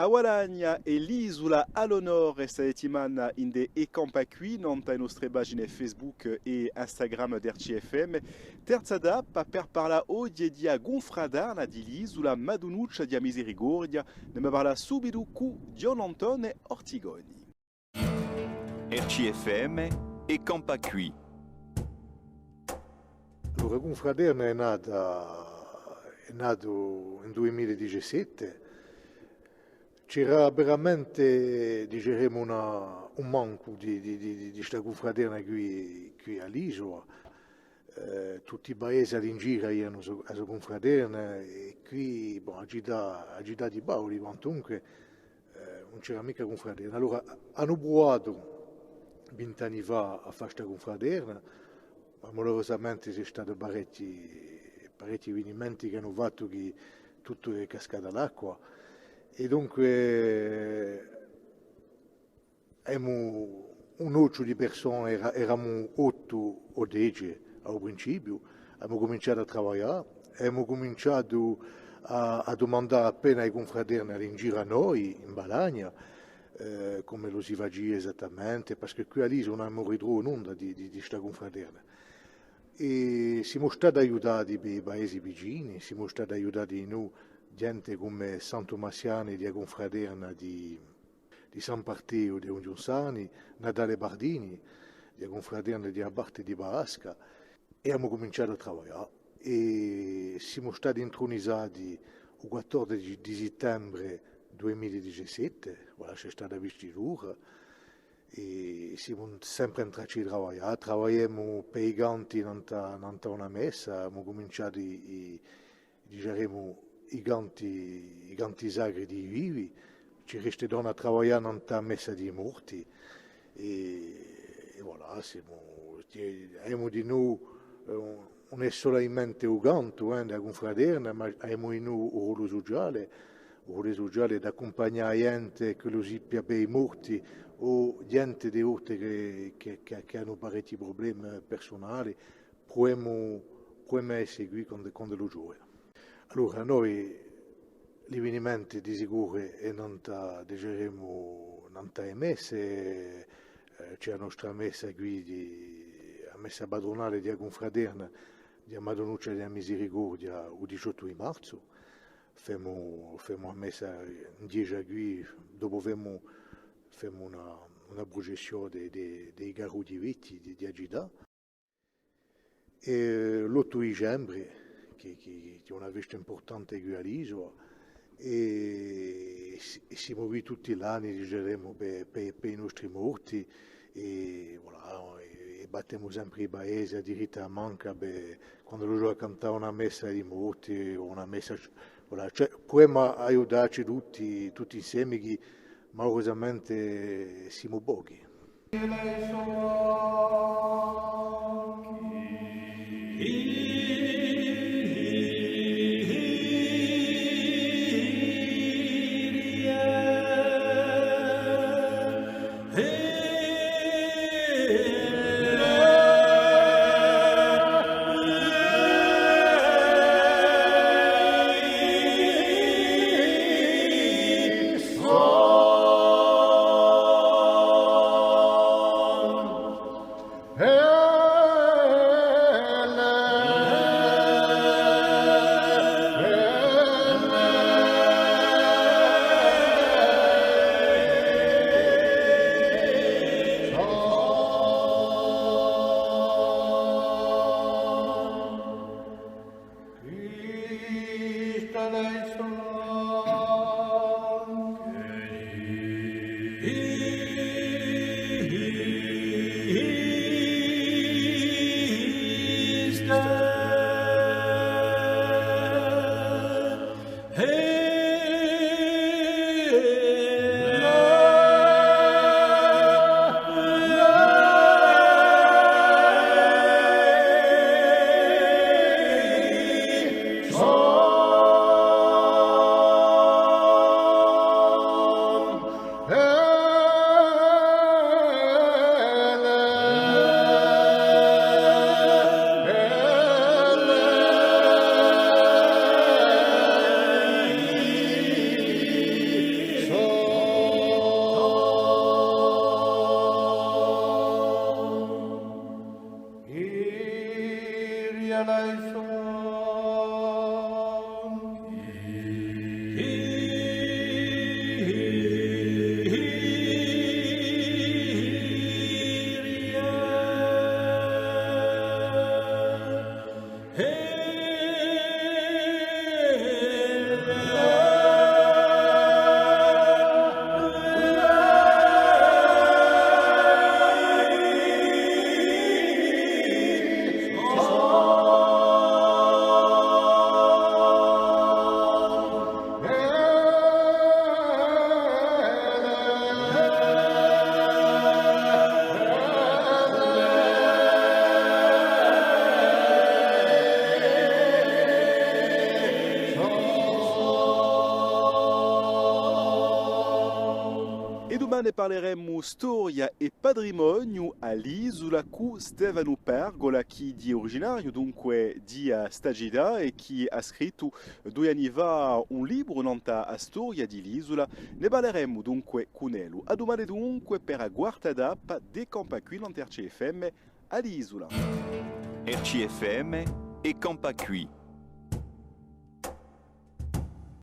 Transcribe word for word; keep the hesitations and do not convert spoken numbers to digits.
A Balagna è l'Isula à l'onore sta settimana ind'è È campà quì, nant'à e nostre pagine Facebook è Instagram d'R C F M. Terza tappa per parlà oghje di a cunfraterna di l'Isula, Madunuccia di a Misericordia, ne parla subitu cù Ghjuvan Antone Ortigoni. R C F M, È campà quì. Allora, a cunfraterna hè nata, hè nata in dui mila è dicessette. C'era veramente, diceremu, una, un mancu di, di, di, di, di sta cunfraterna quì, quì à l'Isula. Eh, tutti i paesi à l'ingiru avianu a so, a so cunfraterna, è quì, bon, a cità, a cità di Paoli, quantunque, eh, ùn c'era micca cunfraterna. Allora, anu pruvatu vint'anni fà à fà sta cunfraterna, ma malurosamente ci hè statu parechji, parechji evenimenti chì anu fattu chì tuttu hè cascatu à l'acqua. È dunque, emu un nocciu di persone, era-, eramu ottu o dece à u principiu, emu cuminciatu à travaglià, emu cuminciatu à, à dumandà appena à e cunfraterne à l'ingiru à noi, in Balagna, eh, cumu ellu si facia esattamente, perchè quì à l'Isula ùn emu ritrovu nunda di, di, di sta cunfraterna. È simu stati aiutati pè i paesi vicini, simu stati aiutati dinù ghjente cum'è Santu Massiani di a cunfraterna di di San Parteu di Unghjunsani, Natale Bardini, di a cunfraterna di a parte di Basca, è emu cuminciatu à travaglià. È simu stati intrunizati u quattordeci di sittembre dui mila è dicessette, voilà, ci hè stata a vistitura, è simu sempre in traccia di travaglià. Travagliemu pè i canti nant'à, nant'à una messa, emu cuminciatu i, i, diceremu, i canti, i canti sacri di i vivi, ci resta dona à travaglià nant'à a messa di i morti, è, è voilà, simu, emu dinù, eh, ùn, ùn hè solamente u cantu, eh, di a cunfraterna, ma emu dinù u rollu suciale, u rollu suciale d'accumpagnà a ghjente ch'ellu sippia pè i morti, o ghjente di volte chì, chì, chì, chì anu parechji prublemi persunali, pruvemu, pruvemu à esse quì quandu, quand'ellu ghjova. Allora, noi, l'evenimenti di sicuru hè nant'à, diceremu, nant'à e messe, eh, ci hè a nostra messa quì di, a messa patrunale di a cunfraterna di a Madunuccia di a Misericordia u diciottu di marzu. Femu, femu a messa in ghjesgia quì, dopu femu, femu una, una prucessiò di, di, di i carrughji vechji di, di a cità. È l'ottu dicembre, chì, chì, chì hè una festa impurtante quì à l'Isula, è si-, è simu quì tutti l'anni, diceremu, pè, pè, pè i nostri morti, è voilà, è, è battemu sempre i paesi à dirittu è à mancu, bè, quand'ellu ghjova à cantà una messa di morti, o una messa, voilà, cioè, pruvemu à aiutacci tutti, tutti inseme, chì malurosamente simu pochi. Ne parleremu storia è patrimoniu à l'Isula cù Stefanu Pergola, chì hè uriginariu dunque di, eh, sta cità è chì hà scrittu dui anni fà un libru nant'à a storia di l'Isula. Ne parleremu dunque cun ellu. À dumane dunque per a quarta tappa d'È campà quì nant'à R C F M à l'Isula. R C F M, È campà quì.